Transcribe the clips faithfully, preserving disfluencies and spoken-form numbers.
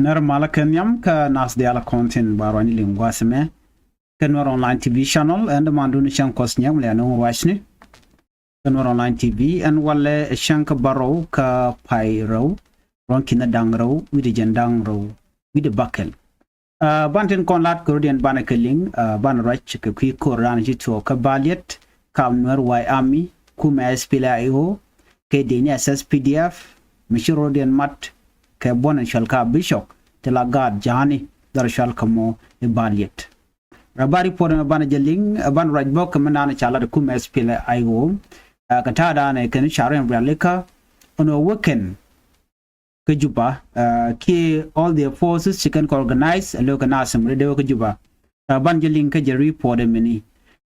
Nɛr malä kɛ nhiam kä nath diaal kɔn tin ba ruacni liŋ gua̱a̱th ɛmɛ kä Nuɛr Online T V channel. Ɛn dämandun cäŋ Kuɔth Nyiɛk mi lɛ nöŋ ruacni kä Nuɛr Online T V. Ɛn walɛ cäŋ kä bärɔw kä pay rɛw, ruɔ̱n ki̱n da̱ŋ rɛw wi̱cdɛ jiɛn da̱ŋ rɛw wi̱cdɛ bäkɛl. Aa, ban tin kɔn lat kɛ rɔ̱diɛn banɛ kɛ liŋ, aa, banɛ ruac kɛ kui̱ ko̱r raan ci tuɔɔk kä Baliet, kam Nuɛr White Army, kumɛ S P L A I O, kɛ dini S S P D F, mi ci rɔ̱diɛn mat kɛ buɔ̱n in cual ka Bishop ti la gaat ja̱a̱ni dhɔr cual kɛ mɔ i̱ Baliet. Aa, ba report ɛmɛ banɛ jɛ liŋ, aa, banɛ ruac bä kɛ mi naan ca lat kumɛ S P L A I O, aa, kɛ ta̱a̱ daanɛ kɛn ca rɔ̱diɛn rialikä ɛn ɣöö wä kɛn kä Juba, aa, kiɛ all their forces ci kɛn kɛ organize a lo̱k kɛ nath mi ri dee wä kä Juba. Aa, ban jɛ liŋ kä jɛ report ɛmɛni.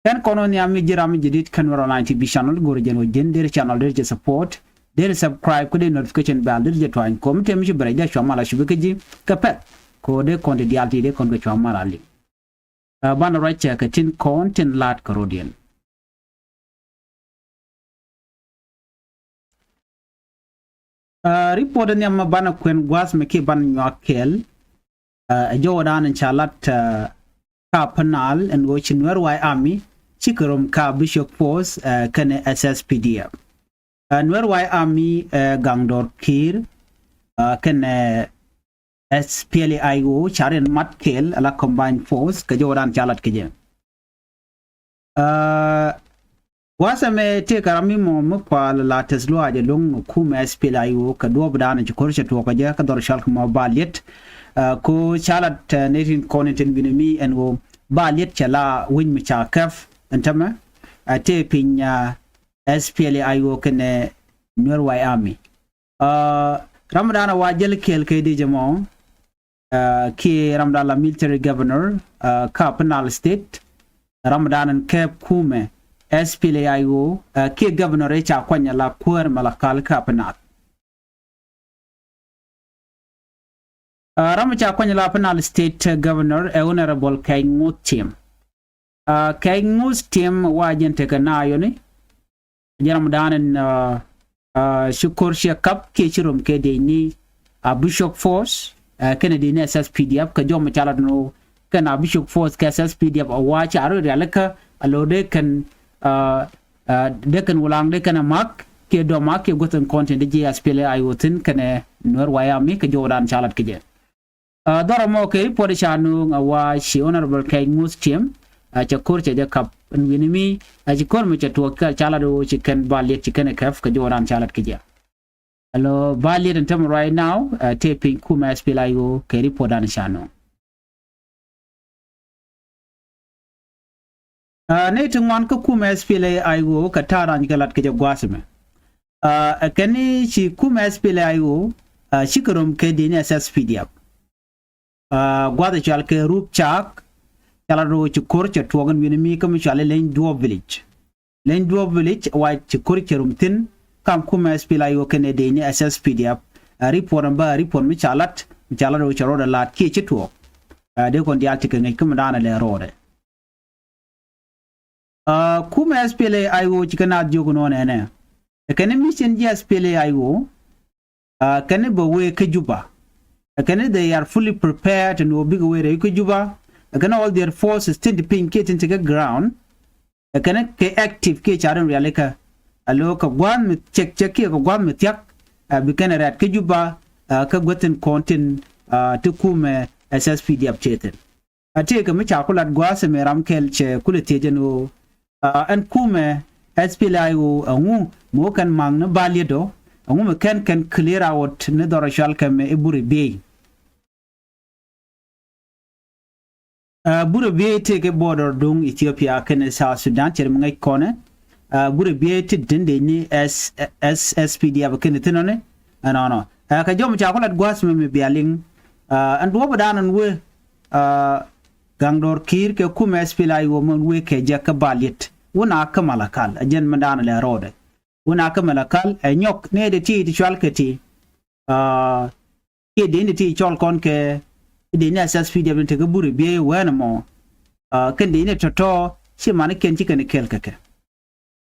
Kɛn kɔn wä nhiam mi ji̱ ram mi jɛ dit kä Nuɛr Online T V channel, go̱rɛ jɛn wä ji̱n, deri channel deri jɛ support, deri subscribe, kä deri notification bell deri jɛ tuany, kɔm tëë mi ci bɛ rɛc dee cua mal a cupi kä ji̱ kɛ pɛ̈th, kɛ ɣöö dee kɔn ti diaal ti dee kɔn kɛ cua mal a liŋ. Aa, banɛ ruac cɛ kɛ tin kɔn tin la̱t kɛ rɔ̱diɛn. Aa, report in nhiam banɛ kuɛn gua̱a̱th mi kiɛ banɛ nyuak kɛɛl. Aa, ɛ jɔwä da̱a̱n in ca lat, aa, ka Upper Nile ɛn ɣöö ci Nuɛr White Army cikɛ röm ka Bishop Force, aa, kɛnɛ S S P D F. Aa, Nuɛr White Army, aa, Gaŋ Dɔr Kiir, aa, kɛnɛ S P L A I O ca rɔ̱diɛn mat kɛɛl ala combined force kɛ jɔwä da̱a̱n ca lat kɛ jɛ. Aa, gua̱a̱th ɛmɛ tëëkɛ ram mi mɔ mi kual la tɛth luaacɛ lo̱ŋ kumɛ S P L A I O kɛ duɔ̱ɔ̱p da̱a̱n ci ko̱r cɛ tuɔɔk kɛ jɛ kä dhɔr cual kɛ mɔ Baliet. Aa, ko ca lat, aa, nɛy tin kɔn tin wi̱ni mi ɛn ɣöö Baliet cɛ la wi̱ny mi ca kɛp ɛn tämɛ, aa, tëë piny, aa, S P L A I O kɛnɛ Nuɛr White Army. Aa, ram da̱a̱n wa jäl kɛɛl kɛ di jɛ mɔ, aa, kiɛ ram da̱a̱n la military governor, aa, kä Upper Nile State, ram da̱a̱n in kɛp kumɛ S P L A I O, aa, kiɛ governor ëë ca kuany la kuäär Malakal kä Upper Nile. Aa, ram ca kuany la Upper Nile State, aa, governor ɛ Honorable Kɛc Ŋuth Tim. Aa, Kɛc Ŋuth Tim wa jɛn tekɛ naayɔni. Jɛ ram da̱a̱n in, aa, aa, ci ko̱r ciɛ kap kiɛ ci röm kɛ dec ni, aa, Bishop Force, aa, kɛnɛ dec ni S S P D F kɛ jɔm ca lat ni ɣöö kɛn a Bishop Force kɛ S S P D F a wa ca rɔ rialikä a lo̱ dee kɛn, aa, aa, dee kɛn wulaŋ dee kɛn a mak kiɛ dɔma kiɛ guäth in kɔn tin dee ji̱ S P L A I O thi̱n kɛnɛ Nuɛr White Army kɛ jɔwä da̱a̱n ca lat kɛ jɛ. Aa, dhɔrɔ mɔ kɛ report ca nööŋ a wa ci Honorable Kɛc Ŋuth Tim, aa, cɛ ko̱r cɛ jɛ kap ɛn wi̱ni mi, aa, ci ko̱r mi cɛ tuɔɔk ca lat ɣöö ci kɛn Baliet ci kɛn ɛ kɛp kɛ jɔwä da̱a̱n ca lat kɛ jɛ. Alo Baliet ɛn tämɛ right now, aa, tëë piny kumɛ S P L A I O kɛ report da̱a̱n ca nööŋ. Aa, nɛy ti ŋuan kä kumɛ S P L A I O kɛ ta̱a̱ da̱a̱n kɛ lat kɛ jɛ gua̱a̱th ɛmɛ. Aa, ɛ kɛn ni ci kumɛ S P L A I O, aa, cikɛ röm kɛ dec ni S S P D F. Aa, gua̱a̱th ɛ cual kɛ Rup Caak, ca lat ɣöö ci ko̱r cɛ tuɔɔk ɛn wi̱ni mi kä mi cual i̱ Leny Duɔ̱ɔ̱p Village. Leny Duɔ̱ɔ̱p Village wa ci ko̱r cɛ röm thi̱n, kam kumɛ S P L A I O kɛnɛ dec ni S S P D F. Aa, report ɛn bä report mi ca lat, mi ca lat ɣöö cɛ rɔɔdɛ la̱a̱t kiɛ ci tuɔɔk. Aa, dee kɔn diaal ti kɛ ŋäc kä mi da̱a̱n ɛ lɛ rɔɔdɛ. Aa, kumɛ S P L A I O ci kɛ naath jiök inɔ nɛnɛ. Ɛ kɛn ni mission ji̱ S P L A I O, aa, kɛn ni bɛ wee kä Juba. Ɛ kɛn ni they are fully prepared ɛn ɣöö bikɛ wee rɛy kä Juba. Ɛ kɛn ni all their forces tin ti piny kiɛ tin ti kä ground. Ɛ kɛn ni kɛ active kiɛ ca rɔ̱diɛn rialikä. A lo̱ kɛ gua̱a̱th mi cɛk cɛk kiɛ kɛ gua̱a̱th mi thia̱k, aa, bi kɛn ɛ rɛ̈t kä Juba, aa, kä guäth tin kɔn tin, aa, ti kumɛ S S P D F tëë thi̱n. A tëëkɛ mi ca ku lat gua̱a̱th ɛmɛ ram kɛl cɛ kulɛ thiec ɛn ɣöö, aa, ɛn kumɛ S P L A I O ɛŋu mi wä kɛn ma̱ŋ ni Baliet ɔ, ɛŋu mi kɛn kɛn clear out ni dhɔr ɛ cual kɛ mɛ i̱ Buri Biey. Aa, Buri Biey tëëkɛ border duŋ Ethiopia kɛnɛ South Sudan cɛ ri mi ŋäc kɔnɛ. Aa, Buri Biey ti tin dec ni S-, S S P D F kɛnɛ thi̱n ɔni ɛnɔnɔ. Aa, kɛ jɔm ca ku lat gua̱a̱th ɛmɛ mi bia liŋ. Aa, ɛn duɔ̱ɔ̱p da̱a̱n ɛn wee, aa, Gaŋ Dɔr Kiir kɛ kumɛ S P L A I O mɛn wee kɛ jɛ kä Baliet. Wun a kä Malakal, ɛ jɛn mɛn da̱a̱n lɛ rɔɔdɛ. Wun a kä Malakal, ɛ nyɔk, ni ɛ dee ti ti cual kɛ ti. Aa, kiɛ dee ni ti cɔl kɔn kɛ, dee ni S S P D F ni te kä Buri Biey wɛn ɛmɔ. Aa, kɛn dee ni tɔ̱tɔ̱, ci mani kiɛn ci kɛn kɛl kɛ kɛ.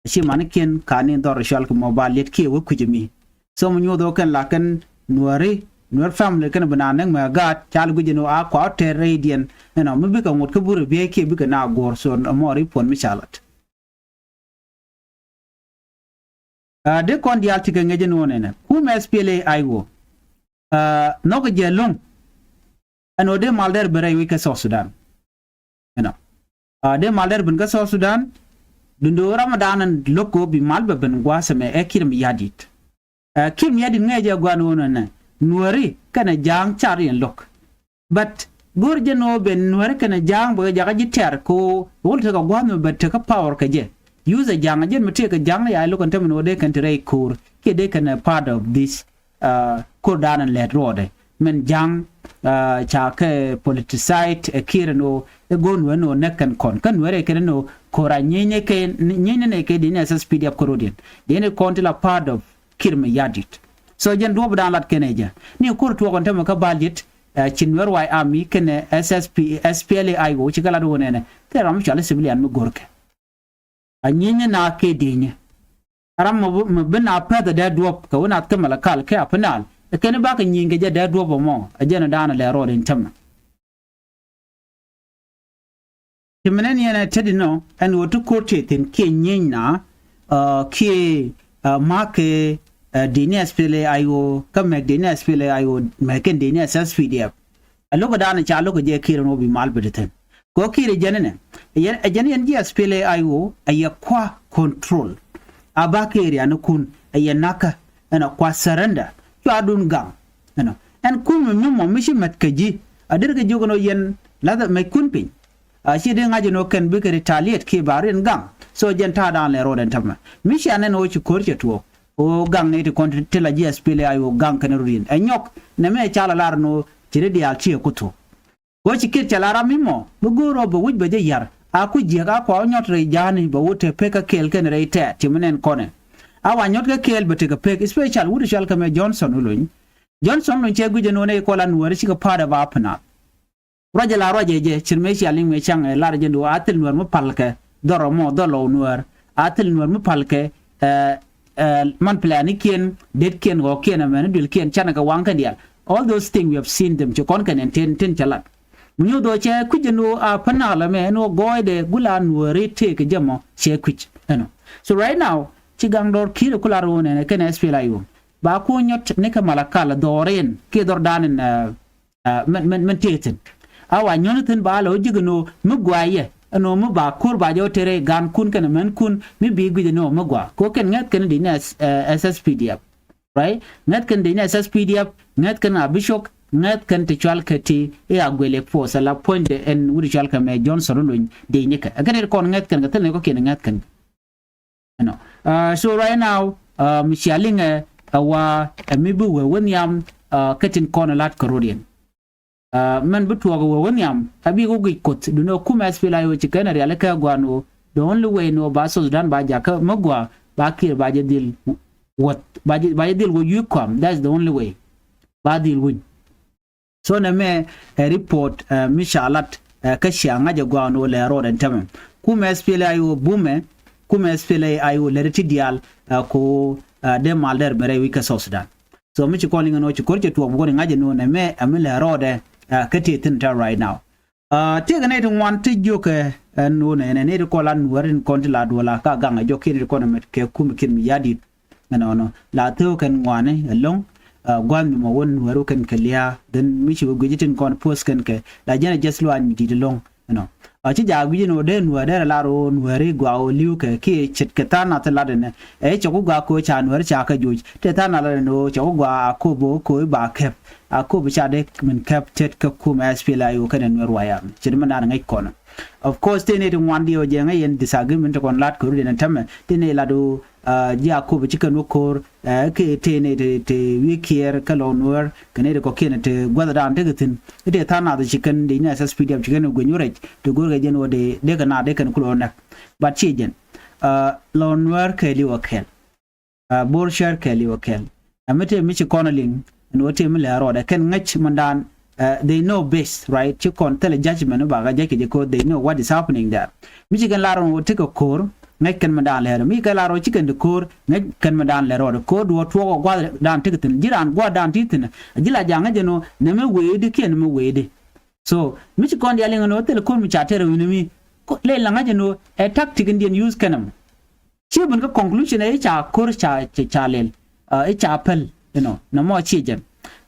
Ci mani kiɛn ka ni dhɔr cual kɛ mɔ Baliet kiɛ wä kui̱c mi. So mi nyuɔth wä kɛn la kɛn Nuääri, Nuer family kɛn bi na näk mɛ gaat, cal guic ni wä a kua tɛr rɛydiɛn. Ɛnɔ, mi bikɛ ŋot kä burɛ biey kiɛ bikɛ na guɔ̱r, so mɔ ri puɔn mi ca lat. Aa, dee kɔn diaal ti kɛ ŋäc ɛn ɣöö nɛnɛ kumɛ S P L A I O, aa, nhɔk jɛ lo̱ŋ. Ɛn ɣöö dee mal dɛr ben rɛy wec kä South Sudan. Ɛnɔ, aa, dee mal dɛr ben kä South Sudan. Duundɛ ɣöö ram ɔ daanɛ lo̱k kɛ ɣöö bi mal bɛ ben gua̱a̱th ɛmɛ ɛ Kiir Mayardit. Aa, Kiir Mayardit ŋäc jɛ gua̱a̱n ɣöö nɛnɛ Nuääri kɛnɛ Ja̱a̱ŋ car yɛn lo̱k. But go̱o̱r jɛn ɣöö ben Nuääri kɛnɛ Ja̱a̱ŋ bɛ kɛ jakä ji̱ tɛ̈r kɛ ɣöö wul tekɛ gua̱a̱th mi bɛ tekä power kɛ jɛ. Use ɛ Ja̱a̱ŋ, jɛn mi tëëkɛ Ja̱a̱ŋ ni ya lo̱k kɛn tämɛ ni ɣöö dee kɛn te rɛy ko̱o̱r kiɛ dee kɛn ɛ part of this, uh, ko̱r daanɛ lɛt ruɔɔdɛ. Min Ja̱a̱ŋ, uh, ca kɛ politicized ɛ Kiir ɛn ɣöö ɛ go̱o̱r Nuääri ni ɣöö näk kɛn kɔn. Kä Nuääri ɛ kɛn ni ɣöö ko̱r a nyieeny ni kɛ, nyieeny ni kɛ dee ni S S P D F ko̱r rɔ̱diɛn. Dee ni kɔn ti la part of Kiir Mayardit. So jɛn duɔ̱ɔ̱p dan lat kɛnɛ jɛ. Ni ko̱r tuɔɔk ɛn tämɛ kä Bal Yit, ɛ, ci Nuer White Army kɛnɛ S S P, S P L A I O ci kɛ lat wä nɛnɛ. Thil ram mi cɔal i̱ civilian mi go̱rkɛ. A nyienyɛ na kɛ di̱i̱nyɛ. A ram mi bi, mi bi na pɛth ɛ dee duɔ̱ɔ̱p kɛ wä nath kä Malakal kɛ Upper Nile. Ɛ kɛn i̱ bakɛ nyieeny kɛ jɛ dee duɔ̱ɔ̱p ɛmɔ. Ɛ jɛn ɛ dan ɛ lɛ rɔɔd in tämɛ. Ti mi nɛn yɛn ɛ tet inɔ ɛn ɣöö ti ko̱r tëë thi̱n kiɛ nyieeny na, aa, kiɛ, aa, ma̱a̱k kɛ, aa, dee ni S P L A I O kä mɛk dee ni S P L A I O mɛk kɛn dee ni S S P D F. Ɛ lo̱k ɛ daanɛ ca lo̱k ɛ jɛ Kiir ɛn ɣöö bi mal bi ti thi̱n. Kɛ ɣöö Kiir ɛ jɛn inɛ ɛ jɛn, ɛ jɛn yɛn ji̱ S P L A I O ɛ yɛ kua control. A ba̱k area ni kun ɛ yɛ nakä ɛn ɛ kua surrender. Cuadun gaŋ. Ɛnɔ. Ɛn kum mi mi mɔ mi ci mɛth kä ji̱. A derɛ kɛ jiök ɛn ɣöö yɛn la̱thɛ mɛckun piny. A ci dee ŋa̱c ɛn ɣöö kɛn bikɛ retaliate kiɛ ba riɛn gaŋ. So jɛn ta̱a̱ da̱a̱n lɛ ro̱o̱d ɛn tämɛ. Mi cia nɛn ɣöö ci ko̱r cɛ tuɔɔk. Ɣöö gaŋ ni ti kɔn ti la ji̱ S P L A I O gaŋ kɛn rut yin. Ɛ nyɔk nɛ mɛ ca la lar ɛn ɣöö ci ri diaal ci ɛ ku thuɔ̱k. Ɣöö ci Kiir cɛ la ram mi mɔ bi go̱o̱r ɣöö bɛ wi̱c bɛ jɛ ya̱r. A ku jiäk a kua wä nyɔt rɛy ja̱a̱ni bɛ wä te pek kä kɛɛl kɛn rɛy tɛɛt ti mi nɛn kɔnɛ. A wa nyɔt kä kɛɛl bɛ tekɛ pek, especially wut cɔal kɛ mɛ Johnson Olony. Johnson Olony cɛ guic ɛn ɣöö nɛ i̱ kɔl a Nuääri cikɛ part of Upper Nile. Ruacɛ la ruacɛ jɛ cir mëë cia liŋ mëë caŋ ɛ lar jɛn di ɣöö a thil Nuäär mi palkɛ dhɔr ɛmɔ dhɔr Lɔw Nuäär. A thil Nuäär mi palkɛ, ɛ, ɛ, man planikiɛn, detkiɛn, ɣɔ̱kiɛn, ɛmɛn duëlkiɛn canɛ kɛ waŋ kɛn diaal. All those things we have seen them. Ci kɔn kɛn ɛn tin, tin cɛ lat. Mi nyuuth ɣöö cɛ kui̱c ɛn ɣöö a Upper Nile ɛmɛ ɛn ɣöö gɔɔydɛ gula Nuääri tëëkɛ jɛ mɔ cɛ kui̱c ɛnɔ. So right now ci gaŋ dɔr Kiir ku lar ɣöö nɛnɛ kɛn S P L A I O. Ba ku nyɔt ni kɛ Malakal dhɔr in kiɛ dhɔr dan in, ɛ, ɛ, mɛn, mɛn, mɛn tëë thi̱n. A wa nyɔ̱n thi̱n ba lɛ wä ji̱ kɛ ni ɣöö mi gɔaa yɛ ɛn ɣöö mi ba ko̱r ba jɛ wä tëë rɛy gaankun kɛnɛ mänkun mi bi guic ni ɣöö mi gɔaa. Kɛ ɣöö kɛn ŋäth kɛn dec ni, ɛ, S S P D F. Right? Ŋäth kɛn dec ni S S P D F, ŋäth kɛn Abishok, ŋäth kɛn ti cɔal kɛ ti i̱ Agwelek Force, ala puɔ̱nydɛ ɛn wut cɔal kɛ mɛ Johnson Olony dec ni kɛ. Ɛ kɛn ti kɔn ŋäth kɛn kɛ thil ni kɔ̱kiɛn ŋäth kɛn kɛ. Ɛnɔ. Uh, so right now, uh, mi cia liŋɛ ɛ wa ɛ mi bi wee wä nhiam, uh, kä tin kɔn ɛ lat kɛ rɔ̱diɛn. Uh, mɛn bi tuɔɔk ɛ wee wä nhiam ɛ bi wä guic Kuoth duundɛ kum S P L A I O ci kɛn ɛ rialikä gua̱a̱n ɣöö the only way ni ɣöö ba South Sudan ba jakä mi gɔaa ba Kiir ba jɛ dhil wuɔth, ba jɛ, ba jɛ dhil wä yuuth kɔam. That's the only way. Ba dhil wi̱ny. So nɛmɛ ɛ report, ɛ, mi ca lat, ɛ, kä cia ŋa̱c ɛ gɔaa ni ɣöö lɛ rɔɔdɛ ɛn tämɛ. Kumɛ S P L A I O bumɛ, kumɛ S P L A I O lɛri ti diaal, ɛ, ko, ɛ, dee mal dɛr ben rɛy wec kä South Sudan. So mi ci kɔn liŋ ɛn ɣöö ci ko̱r cɛ tuɔɔk bi kɔn i̱ ŋa̱c ɛn ɣöö nɛmɛ ɛ mi lɛ rɔɔdɛ, ɛ, kä tëë thi̱n tɛ̈r right now. Ɛ, tëëkɛ nɛy ti ŋuan ti jiökɛ ɛn ɣöö nɛnɛ nɛy ti kɔn la Nuäär tin kɔn ti la duɔl a ka gaŋ ɛ jɔk kiɛn ti kɔn ɛmɛ kɛ kum kiɛn mi ya̱di̱t. Ɛnɔnɔ la thöö kɛn ŋuani ɛlɔ̱ŋ. Ɛ, gua̱n nyuɔ̱mɔ wä Nuääri wä kɛn kɛ lia̱a̱. Then mi ci wä guic tin kɔn post kɛn kɛ la jɛn ɛ just luaany mi di̱t ɛlɔ̱ŋ. Ɛnɔ. Ɛ, ci jaak guic ɛn ɣöö dee Nuäär dee la lar ɣöö Nuääri gɔaa ɣöö li̱w kɛ kiɛ ce̱tkɛ tha̱a̱ŋ nath lat ɛnɛ. Ɛ cɛ ku gɔaa kɛ ɣöö ca Nuääri ca kɛ joc. Tëë tha̱a̱ŋ nath lat ɛn ɣöö cɛ ku gɔaa a kop ɣöö kɛ ɣöö ba kɛp. A kop ca dee min kɛp tet kä kum S P L A I O kɛnɛ Nuäär wayam. Ce̱t mi naan ŋäc kɔn. Of course, tëë nɛy ti ŋuan diɛw jɛ ŋäc yɛn disagreement ti kɔn lat kɛ rut ɛn tämɛ. Tëë nɛy lat ɣöö Aa, ji̱ Akobo ci kɛn wä ko̱r, ɛ, kɛ tëë nɛy ti, ti wi̱i̱ Kiir kä Lɔw Nuäär, kɛ nɛy ti kɔ̱kiɛn ti gua̱thdan tekɛ thi̱n. I̱ tëë tha̱a̱ŋ nath ci kɛn dec ni S S P D F ci kɛn guic wä rɛc, ti go̱rkɛ jɛn wä dee, dee kɛ naath dee kɛn kulɛ wä näk. But ciɛ jɛn. Aa, Lɔw Nuäär kɛɛliw ɛ kɛɛl. Aa, Bor Cäär kɛɛliw ɛ kɛɛl. Ɛ mi tëë mi ci kɔn ɛ liŋ, ɛn wä tëë mi lɛ rɔɔdɛ kɛn ŋäc mindan, ɛ, they know best, right? Ci kɔn thilɛ judgment mi bakɛ judge kɛ jɛ kɛ they know what is happening there. Mi ci kɛn lar ɛn wä tekɛ ko̱r, ŋäc kɛn mi daan lɛr mi kɛ la rɔ ci kɛn di ko̱o̱r ŋäc kɛn mi daan lɛr rɔɔdɛ ko̱o̱r duɔ tuɔɔk ɔ gua̱th daan ti kɛ thi̱n ji̱ raan gua̱th daan ti thi̱n. A ji̱ la ja̱ŋ ŋäc jɛ nɔ nɛ mi weedi kiɛn mi weedi. So mi ci kɔn diaal iŋ nɔ thil ko̱o̱r mi ca tɛr wi̱ni mi lɛ la ŋäc jɛ nɔ ɛ tactic in diɛn use kɛn ɛmɔ. Ci ben kä conclusion ɛ i̱ ca ko̱r ca ca lɛl i̱ ca päl. Inɔ nɛ mɔ ci jɛn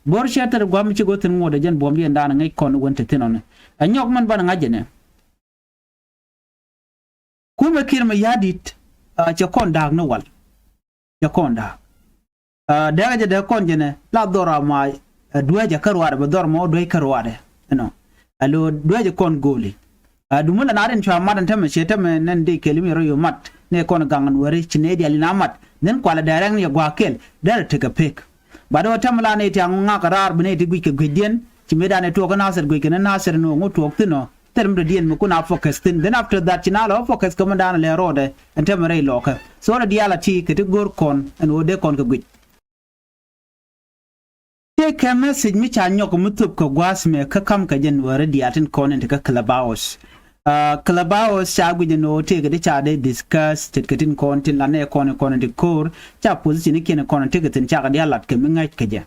bo̱r cɛ thɛr gua̱m ci go̱ thi̱n ŋuɔ̱t ɛ jɛn buɔ̱m diɛn da̱a̱n ŋäc kɔn wän te thi̱n ɔni. Ɛ nyɔk mɛn banɛ ŋa̱c jɛnɛ. Kumɛ kiɛr mɛ ya̱di̱t cɛ kɔn da̱a̱k ni wal. Cɛ kɔn da̱a̱k dɛɛk jɛ dee kɔn jɛnɛ la dhɔr ama dueecɛ kä ruaadɛ bɛ dhɔr mɔ dueec kä ruaadɛ. Inɔ alo dueecɛ kɔn go̱o̱li. Dumä la na rin cua mat ɛn tämɛ ciɛ tämɛ nɛn dee kɛl mi rɔ yo̱ mat ni kɔn gaŋ ɛn weri ci nɛy diali na mat dhin kualɛ dɛrɛŋ ni yɛ gua̱a̱k kɛl derɛ tekɛ pek. Bat ɣä tämɛ la nɛy ti aŋu ŋa̱k raar bi nɛy ti guic kɛ guic diɛn ci mëë danɛ tuɔɔk kä nathir guic kɛ ni nathir ni ɣä ŋu tuɔɔk thin ɔ thil mi dɔ̱diɛn mi kun a focus thin then after that ci na lɔ focus kä mi danɛ lɛ rɔɔdɛ ɛn tämɛ rɛy lɔɔkä. So rɛ diaal a ti kɛ ti go̱o̱r kɔn ɛn ɣöö dee kɔn kɛ guic. Tëëkɛ message mi ca nyɔk mi thop kɛ gua̱a̱th mɛ kä ka̱m kɛ jɛ nuääri diaal tin kɔn in ti kä Clubhouse. Clubhouse ca guic ɛn ɣöö tëëkɛ ti ca dee discuss tet kɛ tin kɔn tin la nɛ kɔn in kɔn in ti ko̱o̱r ca position ikiɛn in kɔn in tekɛ thi̱n cakɛ diaal lat kɛ mi ŋäc kɛ jɛ.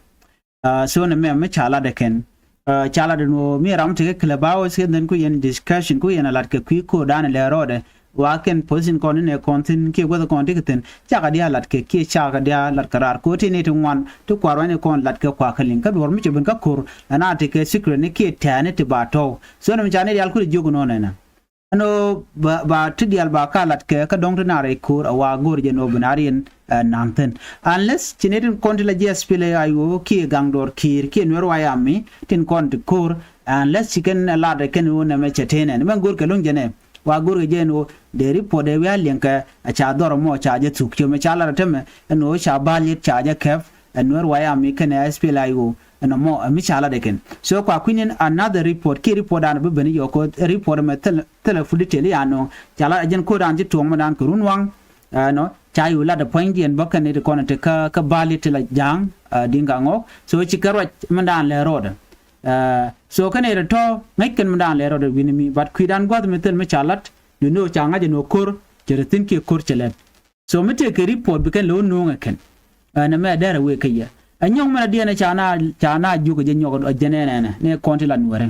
So nɛ mɛ mi ca lat ɛ kɛn ca lat ɛn ɣöö mi ram tekɛ Clubhouse kɛ then ku yɛn discussion ku yɛn a lat kɛ kui̱ ko̱o̱r da̱a̱n in lɛ rɔɔdɛ. Wa kɛn position kɔn inɛ kɔn thi̱n kiɛ guäth kɔn ti kɛ thi̱n cakɛ diaal lat kɛ kiɛ cakɛ diaal lat kɛ raar ko̱ ti ni ti ŋuan ti kua̱r wani kɔn lat kɛ kua̱r kä liŋ kä duɔ̱r mi cɛ ben kä ko̱r ɛn a ti kɛ secret ni kiɛ tɛɛni ti ba tɔ̱w. So ni mi ca ni diaal kuri jiök nɔn ɛnɛ ɛn ɣöö ba ti diaal ba ka lat kɛ kä dɔ̱ŋ ti na rɛy ko̱r a wa go̱r jɛ ni ɣöö bi na riɛn. Na̱n thi̱n unless ci ni tin kɔn ti la jiɛ spilɛ a yuɔ kiɛ gaŋ duɔ̱r ki̱i̱r kiɛ nuer wa yam mi tin kɔn ti ko̱r. Unless ci kɛn lat kɛn ɣöö nɛmɛ cɛ tënɛ ni mɛn go̱r kɛ luŋ jɛ nɛ wa go̱r kɛ jɛ ni ɣöö dee report dee wiaa liɛŋkɛ. A ca dhɔr mɔ ca jɛ thuk ciömɛ ca lat a tämɛ ɛn ɣöö ca bal yet ca jɛ kɛp. Ɛn nuer wa yam mi kɛn ɛ spilɛ a yuɔ ɛn ɔmɔ ɛmi ca lat ɛ kɛn so kua kui̱n in another report kiɛ report dan bi ben yɔk kɛ report ɛmɛ thilɛ full detail ya nɔ. Ca lat a jɛn ko̱r dan ci tuɔŋ mɛ dan kɛ run waŋ. Ɛnɔ ca yuɔ lat ɛ puɔ̱nydiɛn bä kɛn it kɔn ti kä bali ti la ja̱a̱ŋ. Di̱ŋ ka ŋɔk so ci kɛ ruac mɛ dan lɛ rɔɔdɛ. So kɛn it tɔ ŋäc kɛn mɛ dan lɛ rɔɔdɛ wi̱ni mi but kui̱ dan gua̱th mi thil mi ca lat. Duundɛ ɣöö ca ŋa̱c ɛn ɣöö ko̱r cɛ rɛ thi̱n kiɛ ko̱r cɛ lɛt. So mi tëëkɛ report bi kɛn lo̱w nuɔ̱ɔ̱ŋɛ kɛn. Ɛn ɛmɛ dɛrɛ wëë kä yɛ ɛ nyɔk mɛn adiɛn ca na ca na jiök ɛ jɛ nyɔk ɛ jɛ nɛnɛnɛ ni kɔn ti la nuɛrɛ.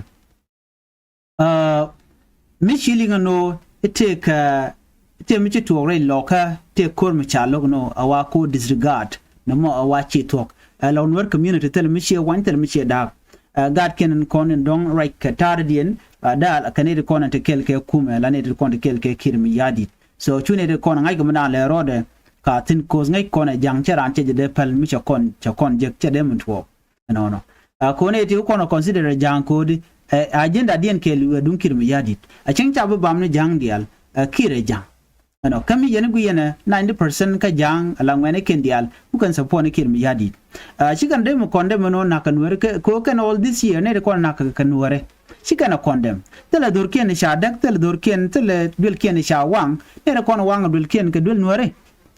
Mi ci liŋ ɛn ɣöö i̱ tëëkɛ i̱ tëë mi ci tuɔɔk rɛy lɔkä tëë ko̱r mi ca lo̱k ɛn ɣöö a wa ko̱r disregard. Nɛ mɔ a wa ci thuɔ̱k ɛ lɔk nuɛr community thilɛ mi ciɛ wany thilɛ mi ciɛ da̱a̱k. Ɛ gatkiɛn in kɔn in dɔ̱ŋ ruac kɛ ta̱a̱dädiɛn. Da̱a̱l kɛ nɛy ti kɔn in ti kɛl kɛ kumɛ la nɛy ti kɔn ti kɛl kɛ ki̱r mi ya̱di̱t. So cu nɛy ti kɔn ŋa̱ckɛ mi da̱a̱n lɛ rɔɔdɛ. Ka thi̱n ko̱th ŋäc kɔn ɛ ja̱ŋ cɛ raan cɛ jɛ dee päl mi cɛ kɔn cɛ kɔn jek cɛ dee min tuɔɔk. Ɛnɔnɔ. A ko̱n ɛ ti kɔn ɛ consider ɛ ja̱a̱ŋ ko̱di ɛ agenda diɛn kɛɛl ɛ duŋ ki̱r mi ya̱di̱t. A cäŋ ca bi bam ni ja̱a̱ŋ diaal ɛ ki̱r ɛ ja̱ŋ. Ɛnɔ kä mi yɛn i̱ gui yɛn ɛ ninety percent kä ja̱a̱ŋ ala ŋuɛn i̱ kɛn diaal mi kɛn support ni kiɛn mi ya̱di̱t. Ci kɛn dee mi kɔn dee mi no̱o̱ŋ na̱k kɛ nuääri kɛ ko̱ kɛn all this year nɛy ti kɔn na̱k kɛ nuääri. Ci kɛn ɛ kɔn dɛm thilɛ dho̱rkiɛn i̱ ca däk thilɛ dho̱rkiɛn thilɛ duelkiɛn i̱ ca waŋ. Nɛy ti kɔn waŋ duelkiɛn kɛ duel nuääri.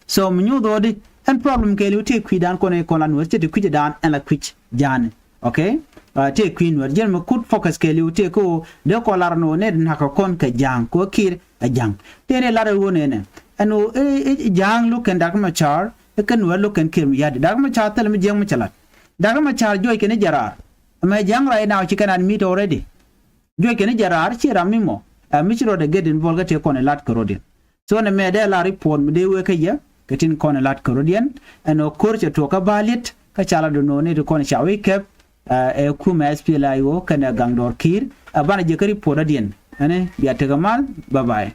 So mi nyuuth ɣöödi ɛn problem kɛɛliw tëë kui̱dan kɔn i̱ kɔn la nuääri cɛ ti kui̱cdan ɛn la kui̱c ja̱a̱ni. Okay. Tëë kui̱ nuɛr jiɛn mi kut focus kɛɛliw tëë kä ɣöö dee kɔn lar ɛn ɣöö nɛy ti na̱k kɛ kɔn kɛ ja̱a̱ŋ kɛ ɣöö ki̱r ɛ ja̱ŋ. Tëë ni lar ɛ ɣöö nɛnɛ ɛn ɣöö ja̱a̱ŋ lo̱k kɛn dak mi ca̱r ɛ kɛn nuɛr lo̱k kɛn ki̱r mi ya̱di̱ dak mi ca̱r thilɛ mi jiɛk mi cɛ lat. Dak mi ca̱r juɔc kɛn i̱ jɛ raar. Ɛmɛ ja̱a̱ŋ right now ci kɛn admit already. Juɔc kɛn i̱ jɛ raar ci ram mi mɔ ɛ mi ci rɔɔdɛ get involved kä tëë kɔn i̱ lat kɛ rɔɔdiɛn. So nɛ mɛ dee la report mi dee wee kä yɛ kɛ tin kɔn i̱ lat kɛ rɔɔdiɛn. Ɛn ɣöö ko̱r cɛ tuɔɔk kä baliet kä ca la do̱no̱o̱ni ti kɔn i̱ ca wec kɛp. Ɛ kumɛ S P L A I O kɛnɛ gaŋ dɔɔr ki̱i̱r ɛ banɛ jɛ kä report adiɛn. Ɛn i̱ bia tekɛ mal. Bye bye.